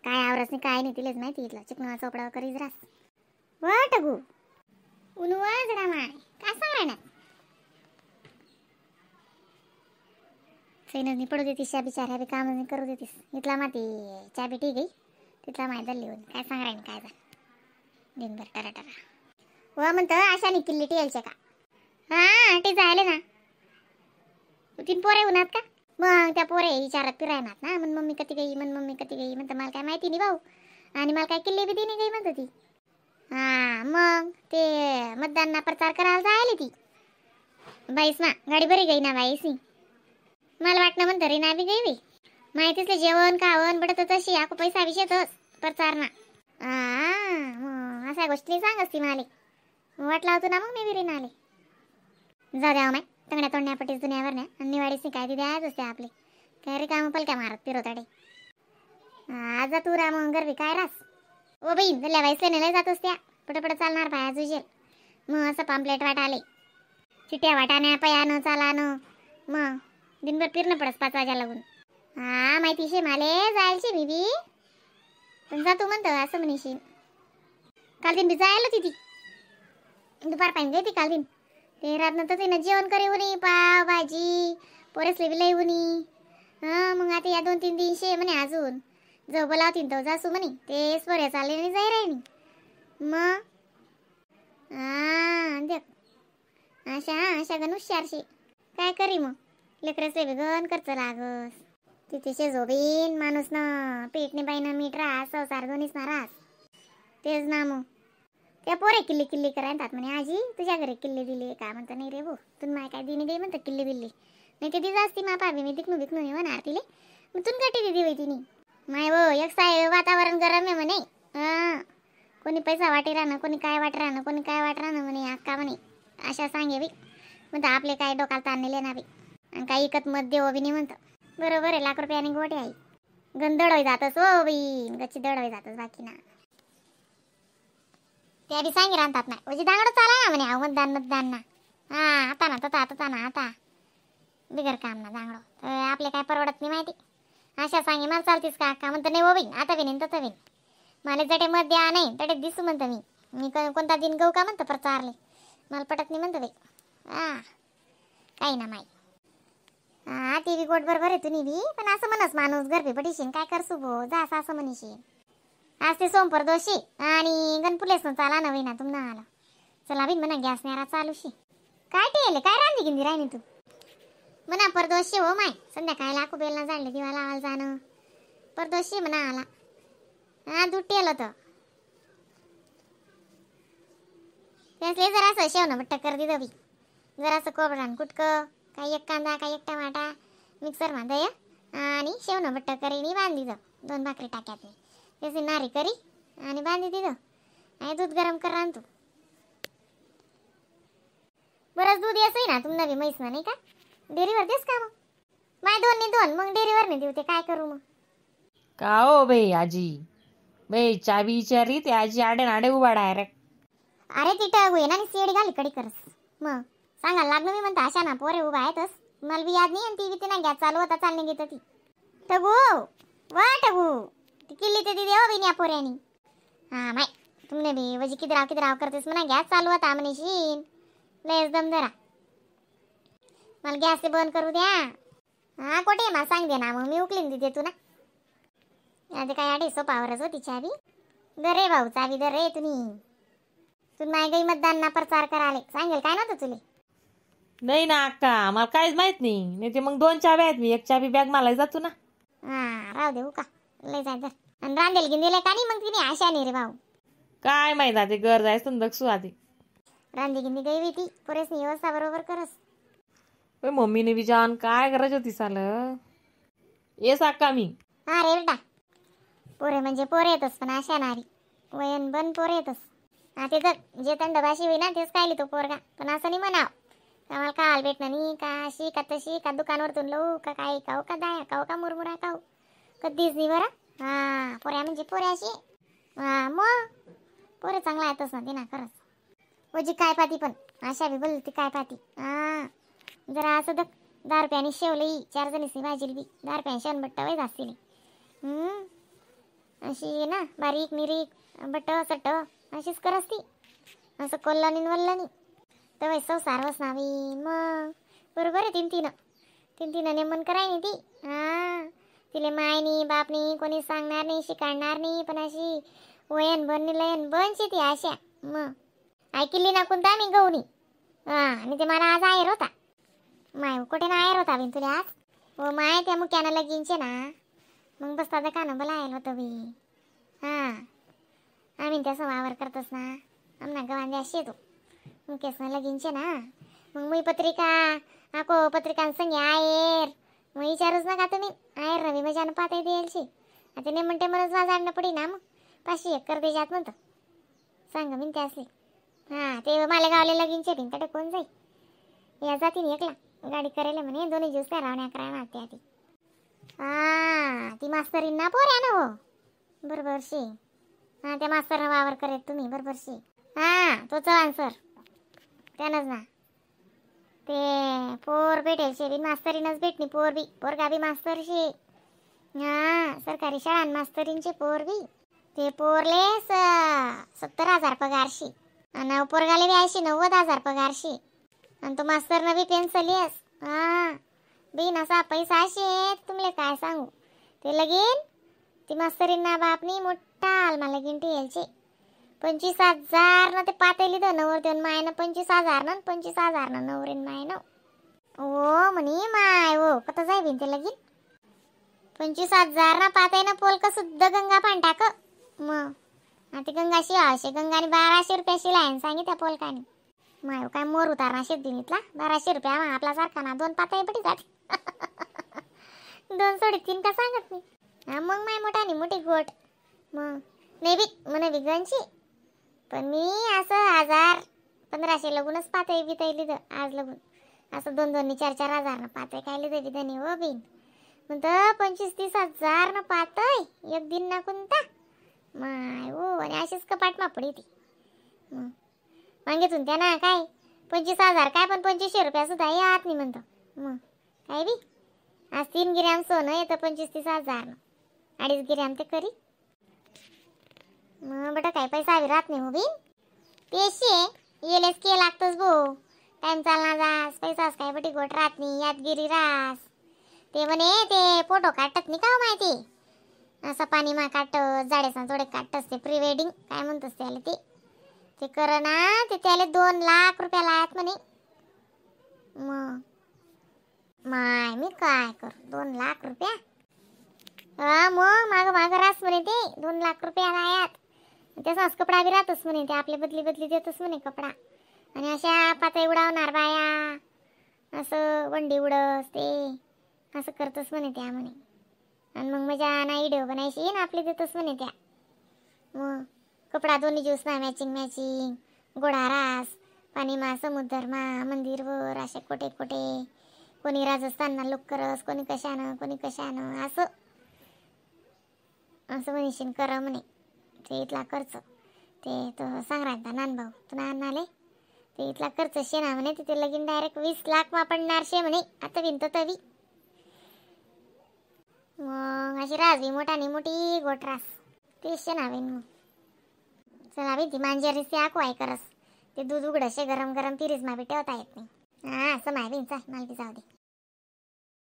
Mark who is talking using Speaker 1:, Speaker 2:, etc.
Speaker 1: काय आवरस नाही काय नाही तिलेच माहिती इथलं चिकना चोपडा करीत रास. वा टगू उनुवा जडा माय काय सांग राहणार सैनच नाही पडू देतीस शा बिचाऱ्या बी काम नाही करू देतीस. इथला माती चाबी ठीक आहे तिथला माय दल्ली होऊन काय सांग राहीन काय जा दिनभर टरा टरा. व म्हणतं आशाने किल्ली टियालच्या का? हां ते जायले ना तीन पोरे होणार का? मग त्या पोरे विचारात फिरायनात ना मन मम्मी कधी गई मन मम्मी कधी गई म्हणतं मला काय माहिती नाही भाऊ आणि मला काय किल्ले बी देणे गई म्हणतं ती. हां मग ते मतदानना प्रचार करायला जायले ती बाईस ना गाडी बरी गई ना बाईसी मला वाटणं म्हणतं रे ना बी गई बाई माहितीच जेवण खावण बडत तशी आको पैसा विषयतच प्रचार ना. हां मग अशा गोष्टी सांग असती मला वाटला होतो ना मग मी विरीन आले जा द्यावं माय तंगड्या तोडण्यापटीच दुनियावर ना आणि निवाडीच काय ती द्यायच असते आपले काय रे काम पलक्या मारत फिरवताडे. हा जा तू रा मग गरबी काय रास ओ बाई दल्या बाईसले नेले जात असत्या पटपट चालणार पाया जुजेल मग असं पाम्पलेट वाटाले चिट्या वाटाण्या पयानं चालानं मग दिनभर फिरणं पडस 5 वाजा लागून. हा माहिती शे माले जायलशे मी बी पण जा तू म्हणतं असं म्हणीशी. काल दिन बी जायला होती ती दुपार पाहिजे गई ती काल दिन ते रात नंतर तिनं जेवण करे उनी पाव भाजी पोरेसले बी लई उनी. हां मग आता या 2-3 दिनशे म्हणे अजून जव बोलावतीन तो जासू म्हणे ते स्पर्या चालले नाही जाई राहिनी मग. हां देख अशा अशा गण हुशारशी काय करी मग लेकरसले बी गण खर्च लागस तिथे शेजोबीन माणूस ना पीठ नाही बाई ना मीठ रास संसार दोन्हीच ना रास तेच ना. मग त्या पोरे किल्ली किल्ली करायतात म्हणे आजी तुझ्या घरी किल्ले दिली का म्हणतं नाही रे भो तुन माय काय दिनी गई म्हणतं किल्ली बिल्ली नाही ते दिजा असती मा पावी मी दिकनू बिकनू नाही म्हणणार तिले मग तुन कटी दिदी होई तिनी माय हो एक साय वातावरण गरम आहे म्हणे. हां कोणी पैसा वाटे राहणं कोणी काय वाट राहणं कोणी काय वाट राहणं म्हणे अक्का म्हणे अशा सांगे बी म्हणतं आपले काय डोकाला ताण नेले ना बी आणि काही इकत मत देवो बी नाही म्हणतं. बरोबर आहे लाख रुपयाने गोटे आई गंधड होई जातस हो बाई गच्ची दड होई जातस बाकी ना त्या बी सांगे राहतात ना म्हणजे दांगडं चाला ना म्हणे अहो मतदान मतदान ना. हां आता ना तथा आता ना आता बिगर काम ना दांगडो तर आपले काय परवडत नाही माहिती अशा सांगे मला चालतीस का अक्का म्हणतं नाही हो बाई आता बी नाही तसं बी मला जटे मत द्या नाही तटे दिसू म्हणतं मी मी कोणता दिन गहू का म्हणतं प्रचारले मला पटत नाही म्हणतं बाई. हां काही ना माई हां ती बी गोट बरोबर आहे तुम्ही बी पण असं म्हणस माणूस गरबी पटीशीन काय करसू भो जा असं असं म्हणशील. आज ते सोमपर दोषी आणि गणपुलेस चाला नवी ना तुमना आला चला बिन म्हणा गॅस नेरा चालूशी काय टेले काय रांदी गिंदी राहिनी तू म्हणा परदोषी हो माय संध्याकाळी लाकू बेलना जाणले दिवा लावायला जाणं परदोषी म्हणा आला. हां दूध टेल होतं त्यासले जरासं शेवनं बट्ट कर दिलं बी जरासं कोबडान कुटकं काही एक कांदा काही एक टमाटा मिक्सर बांधया आणि शेवनं बट्ट करीनी बांधी दिलं 2 भाकरी टाक्यात त्याची नारी करी आणि बांधी दिलं आणि दूध गरम कर तू बरंच दूध येसही ना तुम नवी म्हैस ना नाही का डेअरीवर देस का मग माय 2 नाही 2 मग डेअरीवर नाही देऊ ते काय करू मग.
Speaker 2: का हो बाई आजी बाई चाबी विचारली ते आजी आडे नाडे उभा डायरेक्ट.
Speaker 1: अरे तिथं होय ना सीडी घाली कडी करस मग सांगायला लागलं मी म्हणता अशा ना पोरे उभा आहेतच मला बी याद नाही आणि ती बी ना गॅस चालू होता चालणे घेत ती टगू वा टगू ती किल्ली ते दिदी हो बिन्या पोऱ्यानी. हां माय तुमने बी वजी किती राव करतेस म्हणा गॅस चालू होता म्हणशीन लयच दम धरा मला गॅस ते बंद करू द्या. हां कोठे मला सांग दे ना मग मी उकलीन दिदे तू ना आता काय आडे सोपावरच होती चावी दर रे भाऊ चावी दर रे तुम्ही तू नाही गई मतदान ना प्रचार कराले सांगेल काय नव्हतं तुले.
Speaker 2: नाही ना अक्का मला काहीच माहित नाही नाही ते मग 2 चाव्या आहेत मी एक चावी बॅग मला जातो ना.
Speaker 1: हां राहू देऊ का लय जाय तर आणि रांदेल गिंदेल का नाही मग तिने आशा नाही रे भाऊ
Speaker 2: काय माहित आता घर जायचं दक्षू आधी
Speaker 1: रांदी गिंदी गई ती पुरेस व्यवस्था बरोबर करस.
Speaker 2: मम्मीने बी जान काय करायची होती साल ये साक्का मी.
Speaker 1: हा रे बेटा पोरे म्हणजे पोरे येतस पण आशा नारी वयन बन पोरे येतस. हा ते तर जे थंड भाषी होई ना तेच काय तो पोरगा पण असं नाही म्हणाव का मला काल भेटणं नाही का अशी का तशी का दुकानवरतून लवू का काय खाऊ का दाया खाऊ का मुरमुरा खाऊ कधीच नाही बरं. हा पोऱ्या म्हणजे पोऱ्या अशी हा मग पोरे चांगला येतच ना ते ना खरंच ओजी काय पाती पण अशा बी बोलती काय पाती. हा जरा असं दक 10 रुपयाने शेवलं 4 जणीसनी भाजील बी 10 रुपयाने शेवण बट्टा वय जास्ती. अशी ना बारीक निरीक बट सट अशीच करस ती असं कोल्हानी वल्लानी तर वैसव सारवस नावी मग बरोबर आहे. तीन तीन तीन तीन नेमन कराय नाही ती. हां तिले मायनी बापनी कोणी सांगणार नाही शिकाडणार नाही पण अशी वयन बन लयन बनशी ती आशा. मग ऐकली ना कोणता मी गवनी. हां आणि ते मला आज आहेर होता माय कुठे ना आहेर होता बिन तुला आज. हो माय त्या मुक्यानं लगीनचे ना मग बसता तर कानं बला आयल होतं बी. हां आम्ही त्याचं वावर करतोस ना आमना गवांदे अशी येतो मुकेसनं लगीनचे ना मग मी पत्रिका आको पत्रिकांसंग आहेर मग विचारूच नका तुम्ही आहेर रवी मजानं पाहता येते आता नाही म्हणते म्हणून वाजाडणं पडी ना मग 500 एकर देजात म्हणतो सांग मी ते असले. हां ते मालेगावले लगीनचे बिन तडे कोण जाई या जातीने एकला गाडी करायला म्हणे दोन्ही दिवस काय रावण्या करायला मारते आधी. हां ती मास्तरींना पोर आहे ना हो बरोबर शी. हां त्या मास्तरना वावर करेल तुम्ही बरोबर शी. हां तो चव्हाण सर त्यानंच ना ते पोर भेटेल शे बी मास्तरीनच भेटणी पोर बी पोरगा बी मास्तर शे. हां सरकारी शाळा मास्तरींचे पोर बी ते पोरले 70,000 पगारशी आणि पोरगाले बी 80-90,000 पगारशी आणि तो मास्तरनं बी पेन्सिल येस. हां बिन असा पैसा असे तुमले काय सांगू ते लगीन ती मास्तरींना बापनी मोठा आलमा लगीन टेलचे 25,000 ना ते पातेली तर नवर देऊन मायनं 25,000 ना 25,000 ना नवरीन मायनं. ओ म्हणे माय हो कत जाय बिन ते लगीन 25,000 ना पाताय ना पोलक सुद्धा गंगा पान टाक. मग आता गंगाशी असे गंगाने 1,200 रुपया शिलायन सांगितल्या पोलकाने. माय काय मोर उतारणार शेत दिन इथला 1,200 रुपया आपला सारखा ना 2 पाताय पटी जाते 2 सोडी 3 का सांगत नाही. हा मग माय मोठा आणि मोठी गोट मग नाही बी म्हणे बी गंशी पण मी असं 1,000-1,500 लगूनच पाहते बिताई लिहिलं आज लगून असं 2-2 4-4 हजार ना पाहते काय लिहिलं बिधानी हो बिन म्हणतं 25-30 हजार ना पाहतय एक दिन ना कोणता माय हो. आणि अशीच कपाट मापडी ती मग मागितून त्या ना काय 25,000 काय पण 2,500 रुपया सुद्धा यात नाही म्हणतो. मग काय बी आज 3 ग्रॅम सोनं येतं 25-30 हजार ना 2.5 ग्रॅम ते करी मग बटा काय पैसा हवी राहत नाही हो बिन पेशे येलेस के लागतोस भो टाइम चालणार जास पैसाच काय बटी गोट राहत नाही यादगिरी रास ते म्हणे ते फोटो काढतात नाही का हो माहिती असं पाणी मा काटत जाडेसा थोडे काटतस ते प्री वेडिंग काय म्हणतोस त्याला ते ते कर ना ते त्याला 2 लाख रुपया लायात म्हणे. मग माय मी काय करू 2 लाख रुपया. हा मग मागं मागं रास म्हणे ते 2 लाख रुपया लायात त्याचाच कपडा बी राहतच म्हणे ते आपले बदली बदली देतच म्हणे कपडा. आणि अशा पातळी उडावणार बाया असं वंडी उडस ते असं करतच म्हणे त्या म्हणे. आणि मग मजा ना व्हिडिओ बनायची ना आपली देतच म्हणे त्या. मग कपडा दोन्ही ज्यूस ना मॅचिंग मॅचिंग गोडा रास पाणी मा समुद्र मा मंदिरवर असे कोठे कोठे कोणी राजस्थानना लोक करस कोणी कशानं कोणी कशानं असं असं म्हणशील करा म्हणे ते इथला खर्च ते तो सांग राहता नानभाऊ तू नानाले ते इथला खर्च शे ना म्हणे तिथे लगीन डायरेक्ट 20 लाख मा पडणार शे म्हणे आता विणतो तवी. मग अशी राजवी मोठा मोठी गोट रास ते शे ना विन. मग चला बी ती मांजरी से आको आहे करस ते दूध उघडशे गरम गरम पिरीज मा बी ठेवता येत नाही. हां असं माय बिन चाल मला बी जाऊ दे.